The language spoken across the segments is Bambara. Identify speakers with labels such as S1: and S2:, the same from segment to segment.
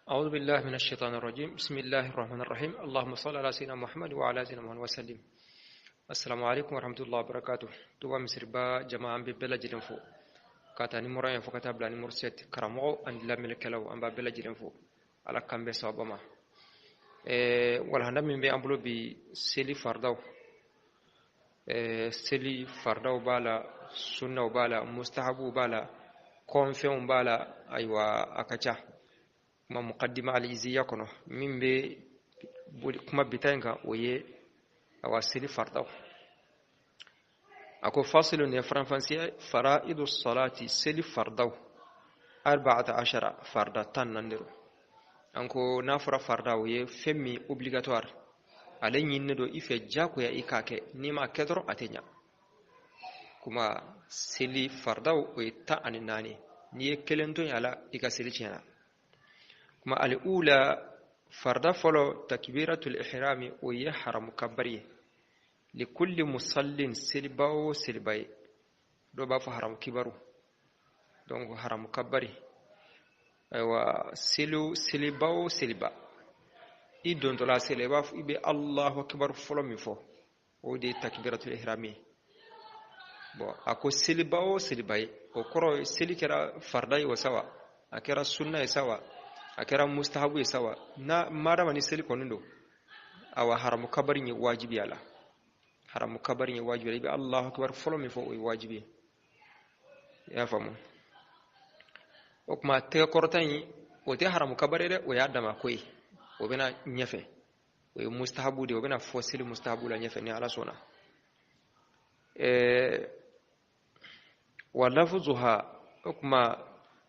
S1: أعوذ بالله من الشيطان الرجيم، بسم الله الرحمن الرحيم، اللهم صل على سيدنا محمد وعلى سيدنا محمد وسلم. السلام عليكم ورحمة الله وبركاته. Touba misiriba jama, an bɛ bɛɛ lajɛlen fo ka taa numéro 1 fo ka taa bila numéro 7. Karamɔgɔw ani lamɛnnikɛlaw, an b'a bɛɛ lajɛlen fo. Ala k'an bɛɛ sababa ma. Walahanda min bɛ an bolo bi, seli faridaw. Seli faridaw b'a la, sunnaw b'a la, mustahabuw b'a la, kɔnfɛnw b'a la. Ayiwa, a ka ca. Kuma muqaddima al-iziya kɔnɔ, min bɛ kuma bita in kan, o ye awa seli faridaw. A ko fasilun ye faranfansiya, fara'idu salati, seli faridaw, 14, farida 14 de don. An ko n'a fɔra farida, o ye fɛn min obligatoire, ale ɲininen don i fɛ diyagoya i k'a kɛ. N'i m'a kɛ dɔrɔn, a tɛ ɲa. Kuma seli faridaw, o ye 14. N'i ye kelen to yen a la, i ka seli tiɲɛna. Kuma al-ula, farida fɔlɔ, takbiratul ihrami, o ye haramu kabari ye, likulli musallin, seliba o seliba ye. Dɔw b'a fɔ haramu kibaru. Donc haramu kabari, ayiwa, seli seliba o seliba, i dontɔla seli, i b'a fɔ, i bɛ Allahu akibar fɔlɔ min fɔ, o de ye takbiratul ihrami ye. Bon, a ko seliba o seliba ye, o kɔrɔ seli kɛra farida ye o sawa, a kɛra sunna ye sawa, a kɛra mustahabu ye sawa, na madama ni seli kɔni don, awa haramu kabari ye wajibi a la. Haramu kabari ye wajibi, i bɛ Allahu akbar fɔlɔ min fɔ, o ye wajibi ye. I y'a faamu? O tuma tɛgɛ kɔrɔta in, o tɛ haramu kabari ye dɛ, o y'a dama ko ye, o bɛna ɲɛfɛ, o ye mustahabu de ye, o bɛna fɔ seli mustahabu la ɲɛfɛ ni Ala sɔnna. Wa lafuzuha, o tuma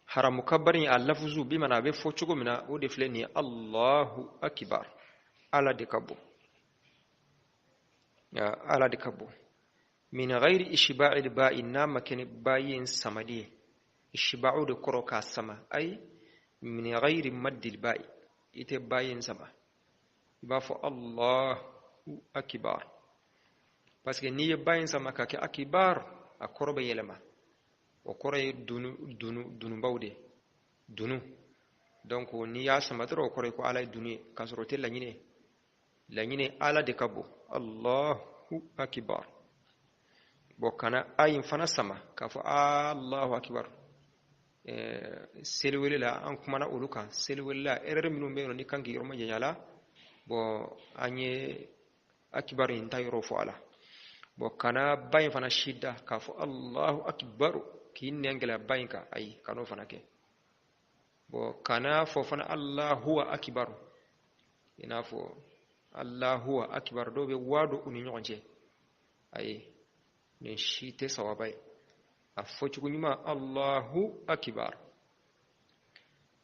S1: haramu kabari a lafuzu bi mana, a bɛ fɔ cogo min na, o de filɛ nin ye: Allahu akibar, Ala de ka bon, Ala de ka bon. Min ghairi ishba'il ba'i, n'a ma kɛ ni bayi in samali ye. Ishba'u de kɔrɔ k'a sama. Ay min ghairi maddil ba'i, i tɛ bayi in sama, i b'a fɔ Allahu akibar, parce que n'i ye ba in sama ka kɛ akibar, a kɔrɔ bɛ yɛlɛma. O kɔrɔ ye dunu dunu dunubaw de dunu. Donc n'i y'a sama dɔrɔn, o kɔrɔ ye ko Ala ye dunu ye, k'a sɔrɔ o tɛ laɲini ye. Laɲini, Ala de ka bon, Allahu akibar. Bon, kana a in fana sama k'a fɔ Allahu akibar. Seliwele la, an kumana olu kan. Seliwele la, erreur minnu bɛ yen nɔ, n'i kan k'i yɔrɔ majanya la. Bon, an ye akibar in ta yɔrɔ fɔ a la. Bon, kana ba in fana sida k'a fɔ Allahu akibar, k'i nɛn gɛlɛya ba in kan. Ayi, kan'o fana kɛ. Bon, kana fɔ fana Allahu akibar, i n'a fɔ Allahu akibar, dɔw bɛ waa don u ni ɲɔgɔn cɛ. Ayi, nin si tɛ sawaba ye. A fɔcogo ɲuman, Allahu akibar.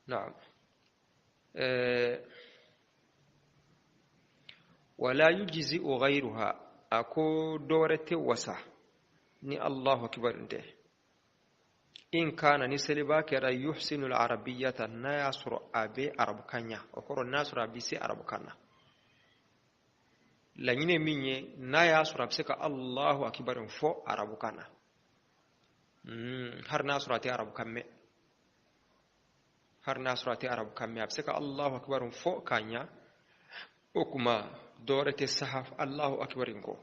S1: Naam. Wala yujzi'u ghayruha, a ko dɔ wɛrɛ tɛ wasa ni Allahu akibar tɛ. In kana, ni seliba kɛra, yuhsinu al-arabiyyata, n'a y'a sɔrɔ a bɛ arabukan ɲa. O kɔrɔ, n'a sɔrɔ a bɛ se arabukan na. Laɲini min ye, n'a y'a sɔrɔ a bɛ se ka Allahu akibar fɔ arabukan na, har n'a sɔrɔ a tɛ arabukan mɛn, har n'a sɔrɔ a tɛ arabukan mɛn, a bɛ se ka Allahu akibar fɔ k'a ɲa, o kuma dɔwɛrɛ tɛ saha Allahu akibar in kɔ,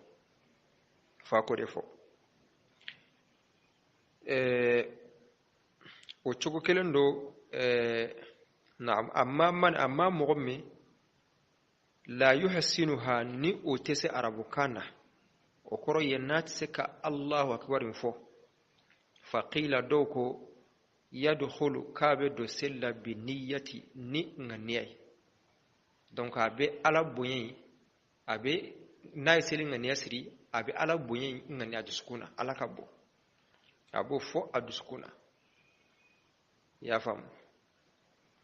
S1: f'a k'o de fɔ. O cogo kelen don. Naam. Amma man, amma mɔgɔ min, la yuhsinuha, ni o tɛ se arabukan na, o kɔrɔ ye n'a tɛ se ka Allahu akbar fɔ, faqila, dɔw ko, yadkhulu, k'a bɛ don seli la, bi niyyati, ni ŋaniya ye. Donc a bɛ Ala bonya yen, a bɛ n'a ye seli ŋaniya siri, a bɛ Ala bonya yen ŋaniya dusukun na, Ala ka bon, a b'o fɔ a dusukun na. I y'a faamu?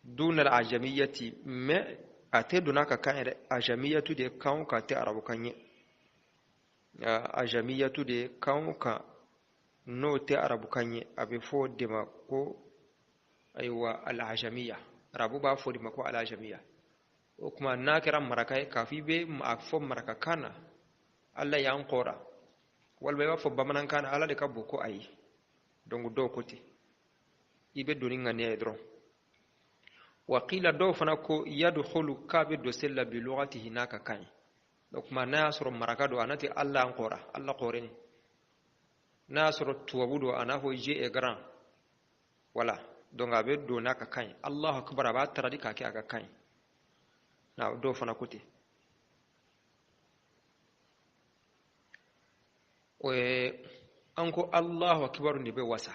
S1: Duna al-ajamiyati, mais a tɛ donna ka kan yɛrɛ. Ajamiyatu de kan o kan tɛ arabukan ye. Ajamiyatu de kan o kan n'o tɛ arabukan ye, a bɛ fɔ o de ma ko ayiwa al-ajamiya. Arabu b'a fɔ o de ma ko al-ajamiya. O tuma n'a kɛra maraka ye, k'a fɔ i bɛ a fɔ marakakan na, Ala y'an kɔra, walima i b'a fɔ bamanankan na, Ala de ka bon, ko ayi. Donc dɔw ko ten, i bɛ don ni ŋaniya ye dɔrɔn. Wa qila, dɔw fana ko yadkhulu, k'a bɛ don seli la, bi lugatihi, n'a ka kan ye. O kuma n'a y'a sɔrɔ maraka don, a n'a tɛ Allah an kɔra Allah kɔrɔni. N'a y'a sɔrɔ tubabu don, a n'a fɔ Dieu est grand. Voilà, donc a bɛ don n'a ka kan ye. Allahu akbar, a b'a traduit k'a kɛ a ka kan ye. Na dɔw fana ko ten. O ye an ko Allahu akbar de bɛ wasa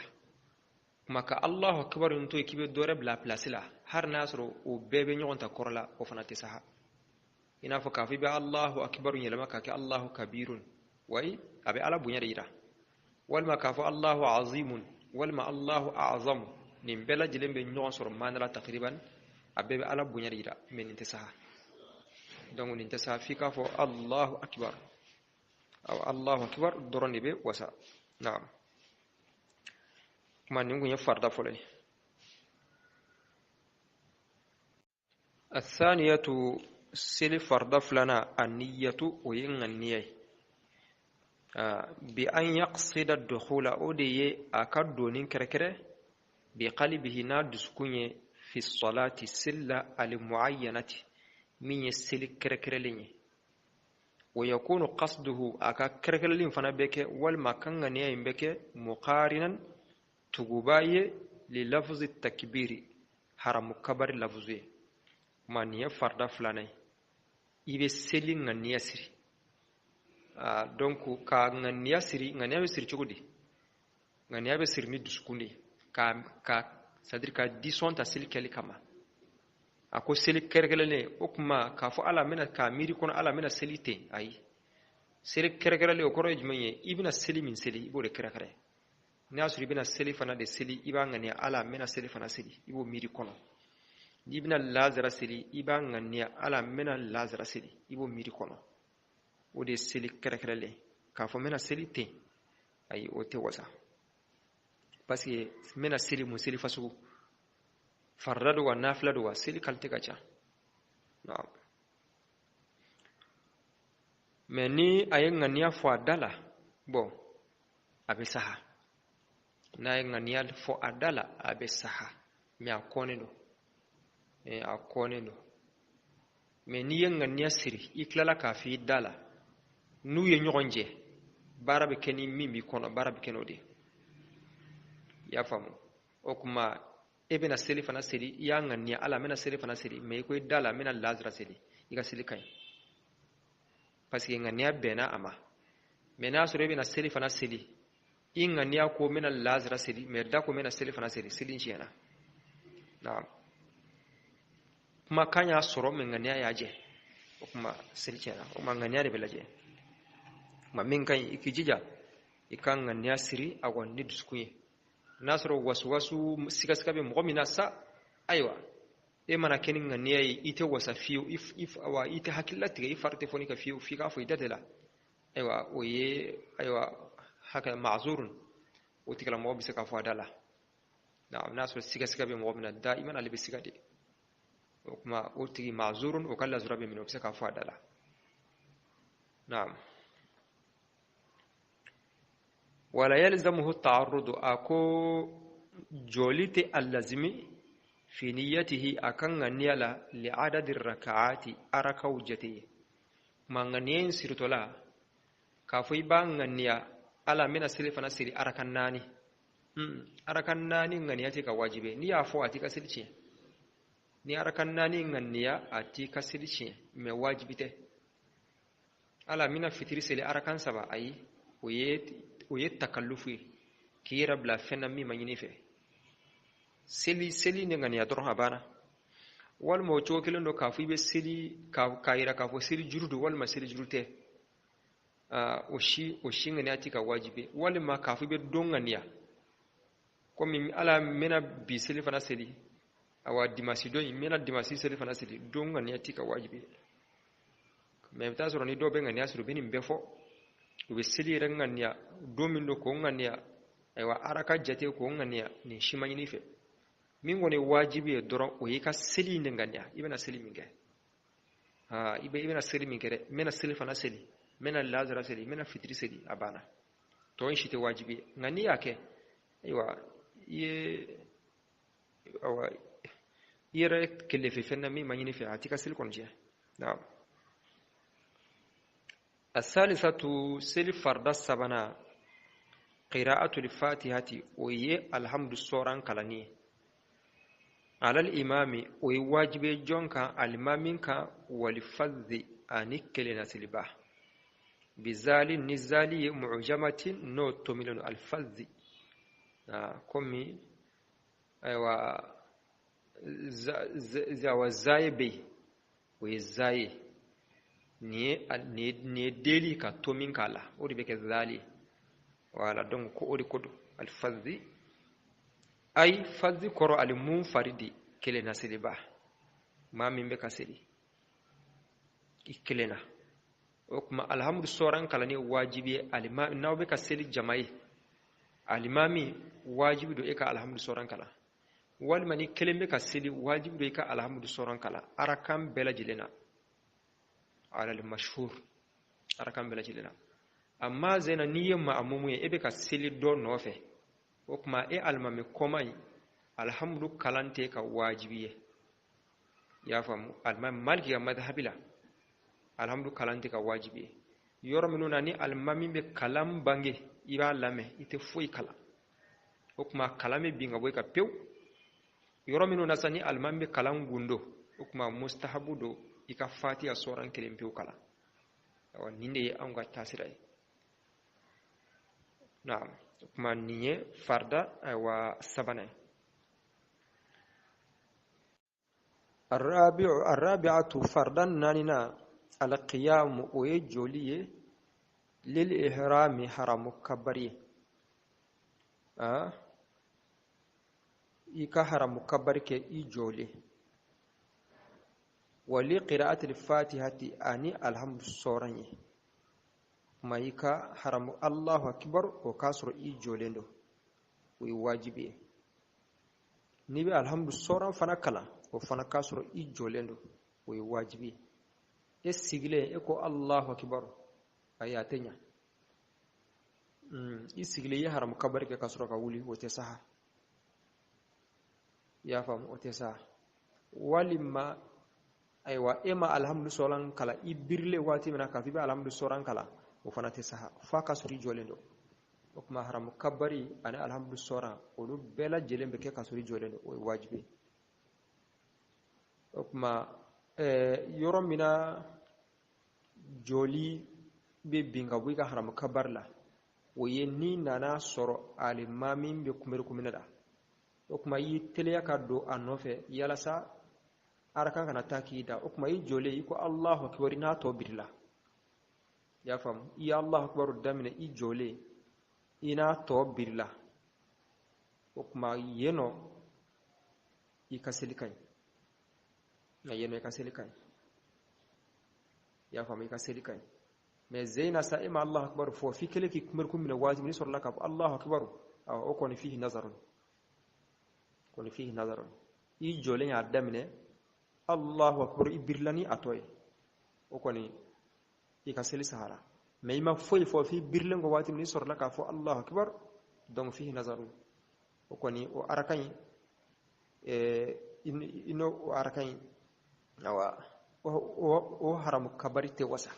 S1: kuma ka Allahu akbar in to yen k'i bɛ dɔ wɛrɛ bila place la, hali n'a y'a sɔrɔ o bɛɛ bɛ ɲɔgɔn ta kɔrɔ la, o fana tɛ saha. I n'a fɔ k'a fɔ i bɛ Allahu akbar yɛlɛma k'a kɛ Allahu kabirun, wayi, a bɛ Ala bonya de yira. Walima k'a fɔ Allahu azimun, walima Allahu a'zamu, nin bɛɛ lajɛlen bɛ ɲɔgɔn sɔrɔ maana la takriban, a bɛɛ bɛ Ala bonya de yira, mais nin tɛ saha. Donc nin tɛ saha, f'i k'a fɔ Allahu akbar. Awa, Allahu akbar dɔrɔn de bɛ wasa. Naam, kuma nin kun ye farida fɔlɔ ye. Athaniyatu, seli farida filanan, aniyatu, o ye ŋaniya ye. Bi an yaqsida dukhula, o de ye a ka donni kɛrɛkɛrɛ, bi qalbihi, n'a dusukun ye, fi salati, seli la, al muayyanati, min ye seli kɛrɛkɛrɛlen ye. Wa yakunu qasduhu, a ka kɛrɛkɛrɛlen fana bɛ kɛ, walima a ka ŋaniya in bɛ kɛ, muqarinan, tuguba ye, li lafzi takbiri, haramu kabari lafuzu ye. Kuma nin ye farida filanan ye, i bɛ seli ŋaniya siri. Donc ka ŋaniya siri, ŋaniya bɛ siri cogo di? Ŋaniya bɛ siri ni dusukun de ye, ka c'est à dire ka disɔn ta seli kɛli kama. A ko seli kɛrɛkɛrɛlen, o kuma k'a fɔ Ala bɛna k'a miiri kɔnɔ Ala bɛna seli ten, ayi. Seli kɛrɛkɛrɛlen, o kɔrɔ ye jumɛn ye? I bɛna seli min seli, i b'o de kɛrɛkɛrɛ. N'a y'a sɔrɔ i bɛna seli fana de seli, i b'a ŋaniya Ala n bɛna seli fana seli, i b'o miiri kɔnɔ. N'i bɛna lazara seli, i b'a ŋaniya Ala n bɛna lazara seli, i b'o miiri kɔnɔ. O de ye seli kɛrɛkɛrɛlen. K'a fɔ n bɛna seli ten, ayi, o tɛ wasa. Parce que n bɛna seli mun seli fasugu, farida don wa, nafila don wa, seli qualité ka ca. Naam, mais ni a ye ŋaniya fɔ a da la, bon, a bɛ saha. N'a ye ŋaniya fɔ a da la, a bɛ saha, mais a kɔnnen don, a kɔnnen don. Mais n'i ye ŋaniya siri, i tilala k'a fɔ i da la, n'u ye ɲɔgɔn jɛ, baara bɛ kɛ ni min b'i kɔnɔ, baara bɛ kɛ n'o de ye. I y'a faamu? O kuma e bɛna seli fana seli, i y'a ŋaniya Ala n bɛna seli fana seli, mais i ko i da la n bɛna lazara seli, i ka seli ka ɲi, parce que ŋaniya bɛnna a ma. Mais n'a sɔrɔ e bɛna seli fana seli, i ŋaniya ko n bɛna lazara seli, mais da ko n bɛna seli fana seli, seli tiɲɛna. Naam, kumakan y'a sɔrɔ, mais ŋaniya y'a jɛ, o kuma seli tiɲɛna. O kuma ŋaniya de bɛ lajɛ. Kuma min ka ɲi, i k'i jija i ka ŋaniya siri a kɔni ni dusukun ye. N'a sɔrɔ wasuwasu sigasiga bɛ mɔgɔ min na sa, ayiwa, e mana kɛ ni ŋaniya ye, i tɛ wasa fiyewu, wa i tɛ hakili latigɛ, i fari tɛ fɔ ka fiyewu, f'i k'a fɔ i da de la. Ayiwa, o ye, ayiwa, hakɛ maazurun, o tigilamɔgɔ bɛ se k'a fɔ a da la. N'a sɔrɔ sigasiga bɛ mɔgɔ min na, da i mana ale bɛ siga de, o kuma o tigi maazurun, o ka lazura bɛ minɛ, o bɛ se k'a fɔ a da la. Naam, wala yalzamuhu ta'arrudu, a ko jɔli tɛ a lazimi, fi niyyatihi, a kan ŋaniya la, li adadi rakaati, arakaw jate ye. Kuma ŋaniya in siritɔla k'a fɔ i b'a ŋaniya Ala n bɛna seli fana seli araka 4, araka 4 ŋaniya tɛ ka wajibi. N'i y'a fɔ, a t'i ka seli tiɲɛ. Ni araka 4 ŋaniya, a t'i ka seli tiɲɛ, mais wajibi tɛ. Ala n bɛna fitiri seli arakan 3, ayi, o ye takallufu ye, k'i yɛrɛ bila fɛn na min ma ɲini fɛ. Seli ni ŋaniya dɔrɔn, a banna. Walima o cogo kelen don k'a fɔ i bɛ seli k'a yira k'a fɔ seli juru don walima seli juru tɛ, o si ŋaniya ti ka wajibi. Walima k'a fɔ i bɛ don ŋaniya, komi Ala n bɛna bi seli fana seli, awa, dimasi don in n bɛna dimasi seli fana seli, don ŋaniya ti ka wajibi. Mais i bɛ taa sɔrɔ ni dɔw bɛ ŋaniya sɔrɔ, u bɛ nin bɛɛ fɔ. U bɛ seli yɛrɛ ŋaniya, don min don k'o ŋaniya, ayiwa, araka jate k'o ŋaniya, nin si ma ɲini fɛ. Min kɔni ye wajibi ye dɔrɔn, o y'i ka seli in de ŋaniya, i bɛna seli min kɛ. I bɛna seli min kɛ dɛ, n bɛna seli fana seli, n bɛna lazara seli, n bɛna fitiri seli, a banna. Tɔ in si tɛ wajibi ye, nka n'i y'a kɛ, ayiwa, i ye, awa, I yɛrɛ kelefe fɛn na min ma ɲini fɛ, a t'i ka seli kɔni tiɲɛ. Naam. Asalisatu, seli farda sabanan, qira'atul fatihati, o ye alhamdu sɔran kalanni ye. Alal imami, o ye wajibi ye jɔn kan? Alimami kan. Walifadhi, ani kelenna seliba. Bizali, ni zali ye, mu'jamatin, n'o tomilen don. Alfadhi komi ayiwa awa zaye bɛ yen, o ye zaye nin ye deli ka tomi k'a la, o de bɛ kɛ zali. Wala, donc ko o de ko don. Alfadhi ay fadhi kɔrɔ ali munfaridi, kelenna seliba, maa min bɛ ka seli i kelen na. O tuma alhamdu sɔran kalanni ye wajibi ye alimami. N'aw bɛ ka seli jama ye, alimami, wajibi don e ka alhamdu sɔran kalan. Walima ni kelen bɛ ka seli, wajibi don i ka alhamdu sɔran kalan arakan bɛɛ lajɛlen na, alal mashhur, arakan bɛɛ lajɛlen na. Amma zena n'i ye maamumu ye, e bɛ ka seli dɔ nɔfɛ, o tuma e alimami kɔma in, alhamdu kalan tɛ ka wajibi ye. I y'a faamu? Alimami Maliki ka madhabi la, alhamdu kalan tɛ ka wajibi ye. Yɔrɔ minnu na ni alimami bɛ kalan bange, i b'a lamɛn, i tɛ foyi kalan, o tuma kalan bɛ bin ka bɔ i kan pewu. Yɔrɔ minnu na sa ni alimami bɛ kalan gundo, o tuma mustahabu don i ka fatiha sɔran kelen pewu kalan. Awa, nin de ye anw ka taasira ye. Naam, o tuma nin ye farida ayiwa sabanan ye. Arrabi'atu, farda naanina, alqiyamu, o ye joli ye, lil ihrami, haramu kabari ye. I ka haramu kabari kɛ i jɔlen. Wali qira'atil fatihati, ani alhamdu sɔran ye. Kuma i ka haramu allahu akbar, o k'a sɔrɔ i jɔlen don, o ye wajibi ye. N'i bɛ alhamdu sɔran fana kalan, o fana k'a sɔrɔ i jɔlen don, o ye wajibi ye. E sigilen, e ko allahu akbar, ayi, a tɛ ɲa. I sigilen, i ye haramu kabari kɛ ka sɔrɔ ka wuli, o tɛ saha. I y'a faamu? O tɛ saha. Walima ayiwa e ma alhamdu sɔran kalan, i birilen waati min na k'a fɔ i bɛ alhamdu sɔran kalan, o fana tɛ saha, f'a ka sɔrɔ i jɔlen don. O tuma haramu kabari ani alhamdu sɔran, olu bɛɛ lajɛlen bɛ kɛ ka sɔrɔ i jɔlen don, o ye wajibi ye. O tuma yɔrɔ min na jɔli bɛ bin ka bɔ i ka haramu kabari la, o ye n'i nana sɔrɔ alimami bɛ kunbere kunminɛ la. O tuma i y'i teliya ka don a nɔfɛ yalasa arakan kana taa k'i da. O tuma i jɔlen, i ko allahu akbar, n'a tɔ birila. I y'a faamu? I ye allahu akbar daminɛ i jɔlen, i n'a tɔ birila. O tuma yen nɔ i ka seli ka ɲi. Nka yen nɔ i ka seli ka ɲi. I y'a faamu? I ka seli ka ɲi. Mɛ zeyina sa e ma allahu akbar fɔ f'i kelen k'i kunbere minɛ waati min, n'i sɔrɔla k'a fɔ allahu akbar, awɔ, o kɔni fihi nazarun, kɔni fihi nazarun. I jɔlen y'a daminɛ allahu akbar, i birila ni a tɔ ye, o kɔni i ka seli sahara. Mɛ i ma foyi fɔ f'i birilen kɔ waati min, n'i sɔrɔla k'a fɔ allahu akbar, donc fihi nazarun. O kɔni o arakan in, i n'o o arakan in, awa, o haramu kabari tɛ wasa,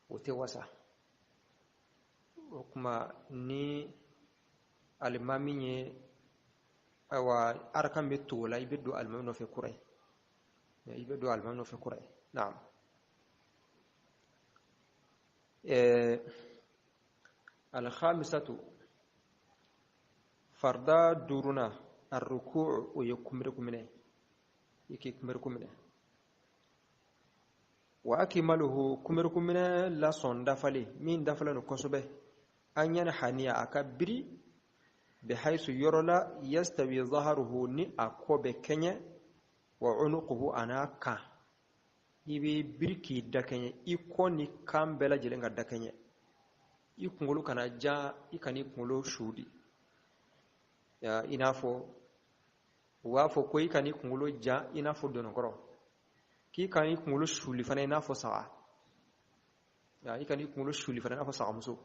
S1: o tɛ wasa. O kuma ni alimami ye, ayiwa, arakan bɛ to o la, i bɛ don alimami nɔfɛ kura ye, i bɛ don alimami nɔfɛ kura ye. Naam. Alkhamisatu, farda duurunan, arruku, o ye kunbere kunminɛ, i k'i kunbere kunminɛ. Wa akmaluhu, kunbere kunminɛ lasɔn dafalen min dafalen don kosɛbɛ, an yanhaniya, a ka biri, bihaysu, yɔrɔ la, yastawi zaharuhu, ni a kɔ bɛ kɛɲɛ, wa unuquhu, a n'a kan. I bɛ biri k'i da kɛɲɛ, i kɔ ni kan bɛɛ lajɛlen ka da kɛɲɛ. I kunkolo kana ja, i kana i kunkolo sudi. I n'a fɔ u b'a fɔ ko i kana i kunkolo ja i n'a fɔ dɔnɔkɔrɔ, k'i kana i kunkolo suli fana i n'a fɔ saga, i kana i kunkolo suli fana i n'a fɔ sagamuso,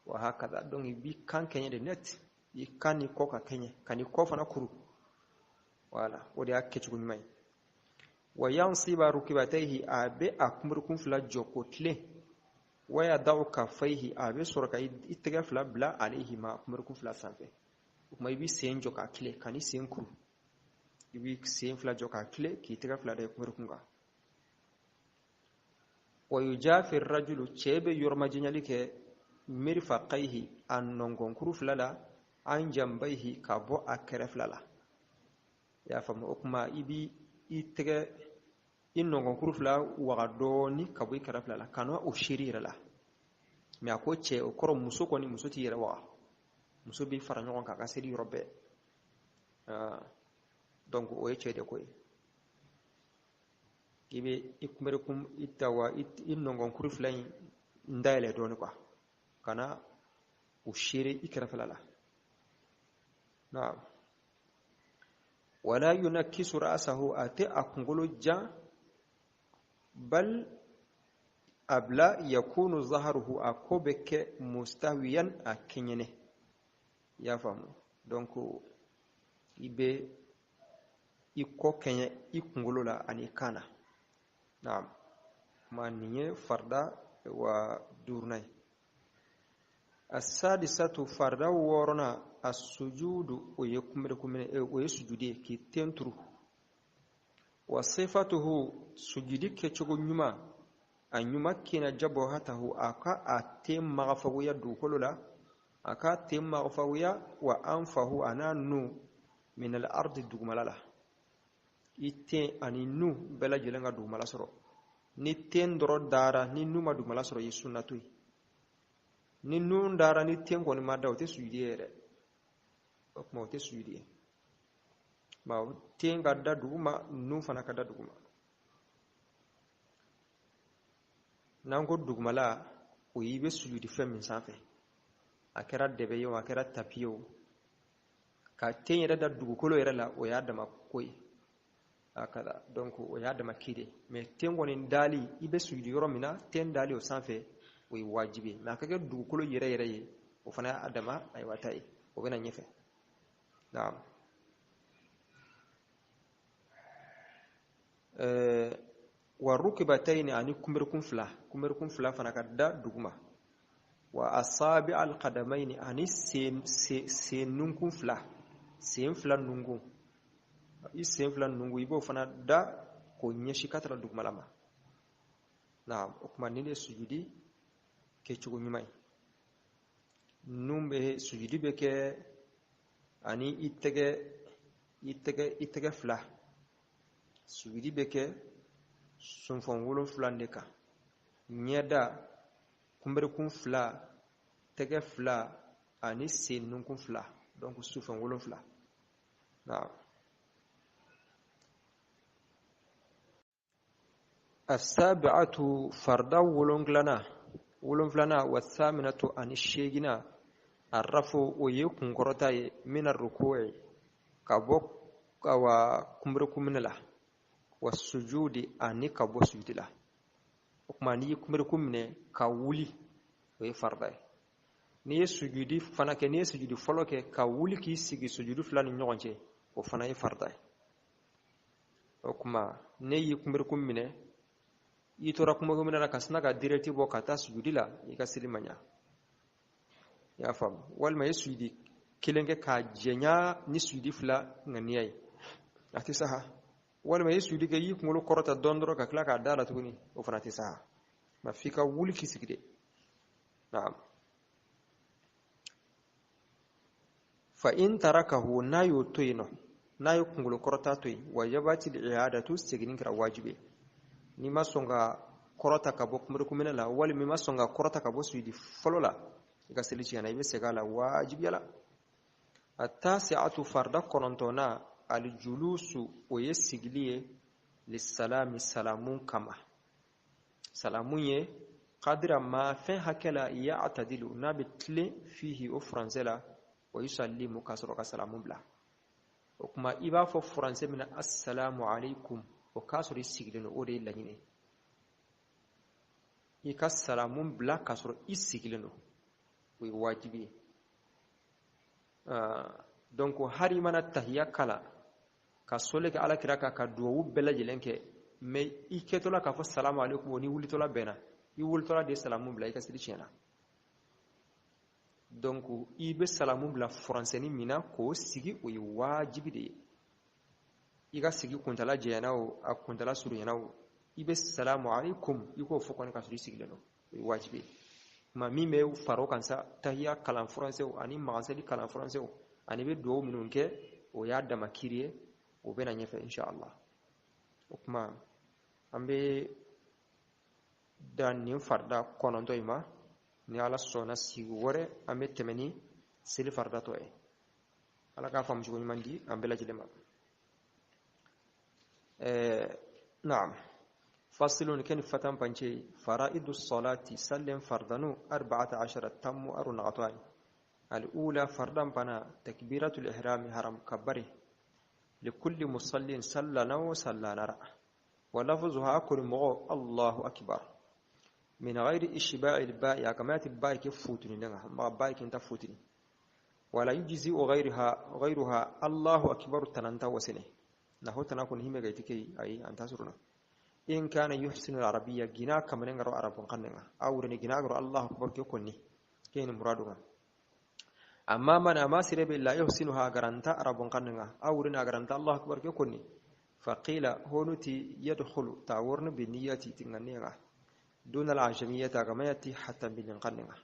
S1: wa hakaza. Donc i b'i kan kɛɲɛ de net, i kan ni kɔ ka kɛɲɛ, ka n'i kɔ fana kuru. Wala, o de y'a kɛcogo ɲuman ye. Wa yansiba rukibatayhi, a bɛ a kunberekun fila jɔ k'o tilen. Wa yada'u kaffayhi, a bɛ sɔrɔ ka i tɛgɛ fila bila alayhima, kunberekun fila sanfɛ. O tuma i b'i sen jɔ k'a tilen, ka n'i sen kuru. I b'i sen fila jɔ k'a tilen, k'i tɛgɛ fila da i kunberekun kan. Wa yujafi rajulu, cɛ bɛ yɔrɔmajanyali kɛ mirfaqayhi, a nɔngɔnkuru fila la, an jambayhi, ka bɔ a kɛrɛ fila la. I y'a faamu? O tuma i b'i i tɛgɛ i nɔngɔnkuru fila waga dɔɔni ka bɔ i kɛrɛ fila la, ka na o seeri yɛrɛ la. Mɛ a ko cɛ, o kɔrɔ muso kɔni, muso t'i yɛrɛ waga, muso b'i fara ɲɔgɔn kan a ka seli yɔrɔ bɛɛ. Donc o ye cɛ de ko ye. I bɛ i kunberekun i ta wa i nɔngɔnkuru fila in dayɛlɛ dɔɔni quoi, ka na o seere i kɛrɛfɛla la. Naam. Wala yunakkisu ra'sahu, a tɛ a kunkolo jan, bal a bila yakunu zaharuhu, a ko bɛ kɛ mustawiyan, a kɛɲɛnɛ. I y'a faamu? Donc i bɛ i kɔ kɛɲɛ i kunkolo la ani kan na. Naam. Kuma nin ye farida wa duurunan ye. Asadisatu, farida wɔɔrɔnan, asujudu, o ye kunberekunminɛ, o ye sujudi ye, k'i ten turu. Wa sifatuhu, sujudi kɛcogo ɲuman, a ɲuman kina jabhatahu, a ka a ten magafagoya dugukolo la, a ka ten magafagoya, wa anfahu, a n'a nu, min al ardi, dugumala la. I ten ani nu bɛɛ lajɛlen ka dugumala sɔrɔ. Ni ten dɔrɔn dara, ni nu ma dugumala sɔrɔ, i ye sunna to yen. Ni nun dara, ni ten kɔni ma da, o tɛ sujudi ye yɛrɛ. O tuma o tɛ sujudi ye. Bawo ten ka da duguma, nun fana ka da duguma. N'an ko dugumala, o y'i bɛ sujudi fɛn min sanfɛ, a kɛra dɛbɛ ye o, a kɛra tapi ye o, ka ten yɛrɛ da dugukolo yɛrɛ la, o y'a dama ko ye. A kada, donc o y'a dama ki de. Mais ten kɔni dali, i bɛ sujudi yɔrɔ min na, ten dali o sanfɛ, o ye wajibi ye. Mais a ka kɛ dugukolo yɛrɛ yɛrɛ ye, o fana y'a dama ayiwa ta ye, o bɛ na ɲɛfɛ. Naam. Wa rukibatayni, ani kunberekun fila, kunberekun fila fana ka da duguma. Wa asabi alqadamayni, ani sen sen nunkun fila, sen fila nunkun, i sen fila nunkun, i b'o fana da k'o ɲɛsin ka taga dugumala ma. Naam. O tuma nin de ye sujudi kɛcogo ɲuman ye. Nun bɛ sujudi bɛ kɛ ani i tɛgɛ i tɛgɛ i tɛgɛ fila. Sujudi bɛ kɛ sunfɔn wolonfila de kan: ɲɛda, kunberekun fila, tɛgɛ fila ani sen nunkun fila, donc sufɛn wolonfila. Naam. Asabi'atu, farida wolonfilana, wolonfilana, wa saminatu, ani seegina, arrafu, o ye kunkɔrɔta ye, mina ruku'i, ka bɔ awa kunberekunminɛ la, wa sujudi, ani ka bɔ sujudi la. O tuma n'i ye kunberekun minɛ ka wuli, o ye farida ye. N'i ye sujudi fana kɛ, n'i ye sujudi fɔlɔ kɛ ka wuli k'i sigi sujudi fila ni ɲɔgɔn cɛ, o fana ye farida ye. O tuma ne y'i kunberekun minɛ, i tora kunberekun minɛ la ka sina ka direct bɔ ka taa sujudi la, i ka seli ma ɲa. I y'a faamu? Walima i ye sujudi kelen kɛ k'a jɛnya ni sujudi fila ŋaniya ye, a tɛ saha. Walima i ye sujudi kɛ, i y'i kunkolo kɔrɔta dɔɔni dɔrɔn ka tila k'a da la tuguni, o fana tɛ saha. Nka f'i ka wuli k'i sigi de. Naam. Fa in tarakahu, n'a y'o to yen nɔ, n'a ye kunkolo kɔrɔta to yen, wajabati i'adatu, seginni kɛra wajibi ye. N'i ma sɔn ka kɔrɔta ka bɔ kunberekunminɛ la, walima i ma sɔn ka kɔrɔta ka bɔ sujudi fɔlɔ la, i ka seli tiɲɛna, i bɛ segin a la wajibiya la. Atasi'atu, farida kɔnɔntɔnna, aljulusu, o ye sigili ye, lisalami, salamu kama. Salamu ye kadira ma, fɛn hakɛ la, ya'tadilu, n'a bɛ tilen, fihi, o furancɛ la, wa yusallimu, ka sɔrɔ ka salamu bila. O tuma i b'a fɔ furancɛ min na assalamu alaikum, o k'a sɔrɔ i sigilen don, o de ye laɲini ye. I ka salamu bila k'a sɔrɔ i sigilen don, o ye wajibi ye. Donc hali i mana tahiya kala, Ka sɔli kɛ ala kira kan ka duwawu bɛɛ lajɛlen kɛ, mais i kɛtɔla k'a fɔ salamu aleykum, o ni wulitɔla bɛnna, i wulitɔla de salamu bila, i ka seli tiɲɛna. Donc i bɛ salamu bila furansɛni min na k'o sigi, o ye wajibi de ye. I ka sigi kuntala janyana o, a kuntala surunyana o, i bɛ salamu aleykum, i k'o fɔ kɔni ka sɔrɔ i sigilen don, o ye wajibi ye. Tuma min bɛ fara o kan sa, tahiya kalan furansɛw ani maganseli kalan furansɛw ani bɛ duwawu minnu kɛ, o y'a dama kiri ye, o bɛ na ɲɛfɛ inshallah. O tuma an bɛ dan nin farida 9 in ma. Ni ala sɔnna, sigi wɛrɛ an bɛ tɛmɛ ni seli farida tɔ ye. Ala k'a faamu cogo ɲuman di an bɛɛ lajɛlen ma. Naam, fasilun ken fatan pance faraidu salati sallen fardanu 14 tammu aru naqatani. Al-ula fardan pana takbiratul ihrami haram kabari likulli musallin sallana wa sallanara wa lafzuha akul mo Allahu akbar min ghairi ishba'il ba'i akamati ba'i ke futuni nga ma ba'i kinta futuni wala yujzi ghayruha Allahu akbar tananta wasine naho tanakun hime gaitike ay anta suruna in kana yuhsinu al-arabiyya gina kamane ngaro arabun kannenga awreni gina ngaro Allahu akbar ke konni ken muradunga amma man amasire la yuhsinuha garanta arabun kannenga awreni garanta Allahu akbar ke konni faqila honuti yadkhulu ta'awurnu bi niyyati tinganenga دون العجمية كما حتى بالقننة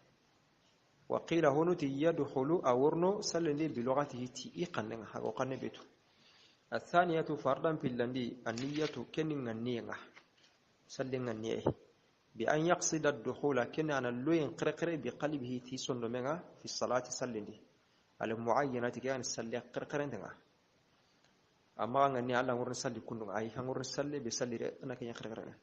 S1: وقيل هنوتي يدخل أورنو سلني بلغته تي قننة وقن بيتو. الثانية فردا في اللندي النية كنن النية سلن النية بأن يقصد الدخول كن أن اللوين قرقر بقلبه تي سندمنا في الصلاة سلني المعينة كان سلي قرقر عندنا أما أنني على ورن سلي كنن أي هنورن سلي بسلي أنا كن قرقر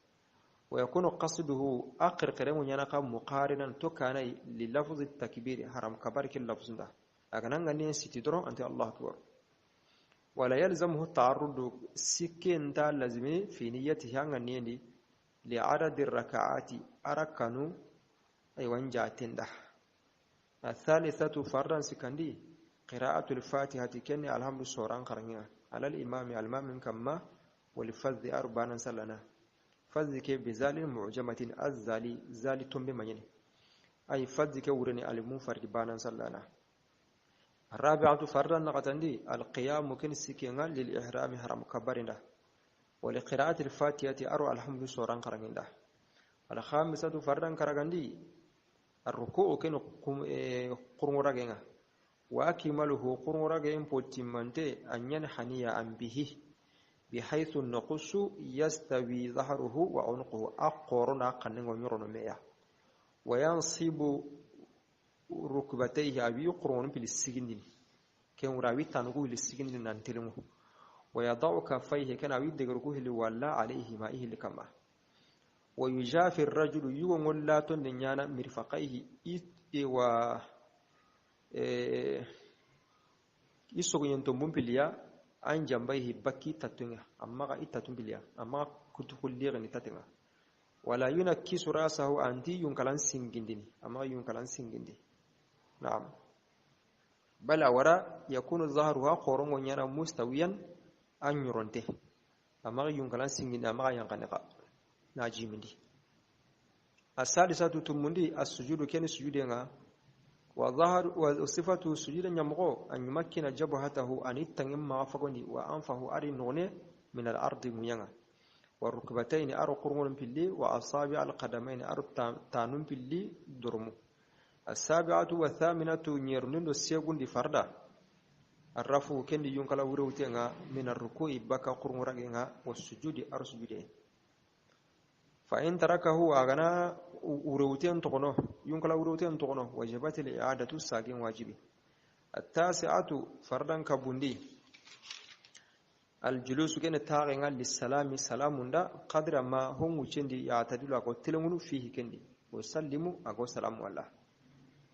S1: ويكون قصده آخر قرم ينقى مقارنا تكان للفظ التكبير حرام كبارك اللفظ ده أغنى غني ستدرون أنت الله أكبر ولا يلزمه التعرض سكين تا لازمي في نيته غني لعدد الركعات أركانو أي وانجاتين ده. الثالثة فردا سكندي قراءة الفاتحة كن الحمد سوران قرنيا على الإمام المام كما ولفظ أربعا سلنا فذك بزال معجمة الزالي زالي تنبي مين أي فذك ورني المنفرد بانا سلانا. الرابعة فردا نقطندي القيام ممكن سكينا للإحرام حرام كبرنا ولقراءة الفاتحة أرو الحمد سوران قرنيندا. الخامسة فردا كرغندي الركوع كن قرن وأكمله قرن بوتيمانتي أن ينحني عن به بحيث النقص يستوي ظهره وعنقه أقرنا قنن ونيرن ميا وينصب ركبتيه أبي قرون بالسجن كان راوي تنقو للسجن نانتلمه ويضع كفيه كان أبي دغركوه لولا عليه ما إيه لكما ويجافي الرجل يوم لا تنيانا مرفقيه و يسوغ ينتمون بليا an jambaihi bakki tatunga amma ga itatun biliya amma kutukulli tatunga wala yunakkisu rasahu anti yunkalan singindini amma yunkalan singindi. Na'am bala wara yakunu zahruha qorongo nyana mustawiyan an yuronte amma yunkalan singindi amma yankanaka najimindi. Asadisatu tumundi as-sujudu ken sujudenga وظهر وصفته سجودا يمغو أن يمكن جبهته أن يتنم فقني وأنفه أري نغني من الأرض ميانا والركبتين أرو قرون باللي وأصابع القدمين أرو تانون باللي درمو. السابعة والثامنة نيرنون السيقون لفردا الرفو كن ينقل وروتينا من الركوع بكا قرون رجينا والسجود أرو سجودين. فإن تركه أغنى وروتين تغنوه ينقل وروتين تغنوه وجبت الإعادة ساقين واجبي. التاسعة فردا كبوندي الجلوس كان تاغنا للسلام سلام دا قدر ما هم وشندي يعتدل أقو تلمون فيه كندي وسلموا أقو سلام الله.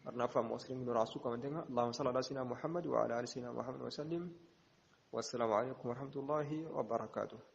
S1: أرنافا مسلم من راسك ومنتهى. اللهم صل على سيدنا محمد وعلى آل سيدنا محمد وسلم. والسلام عليكم ورحمة الله وبركاته.